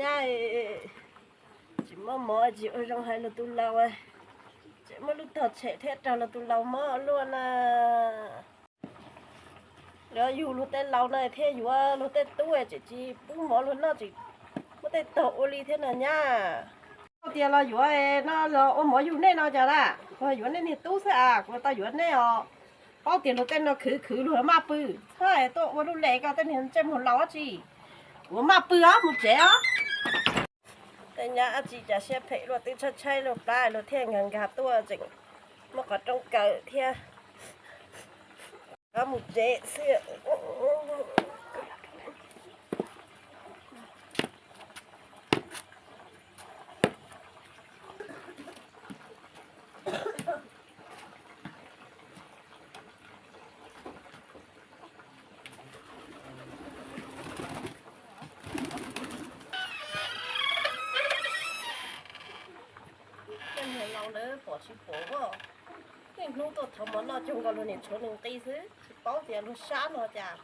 Tsis muaj mov tsis ua zoo hais luag tus laus, tseem muaj lub tog tshem thiab raug luag tus laus mob luaj na. Luag yug luag tej laus na thiaj yuav luag tej tub tseem tsis pub mov luag noj, tseem muab tej tog ua li thiab no nyab. Paub tias los yuav no los ua mov yug nej no cas na, kuv yuav nej niag tub xwb as, kuv tau yuav nej os. Paub tias luag tej no khwv khwv luag maj pw, txhob tuaj ua lub le koj tej niag ntsej muag laus tsi. Kuv maj pw os, mus tsev os. Tej nyab dab tsi cas siab phem luaj, twb tshaib tshaib luag plab luag thiaj nkag nkag tuaj tseem muaj qhov rooj kaw thiab. Koj mus tsev xwb. Tej niag laus ntawd pom tsis pom, niaj hnub tuaj thov mov noj cuag nkaus luag niam tshuav nws nqi xwb, tsis paub tias luag sab no cas.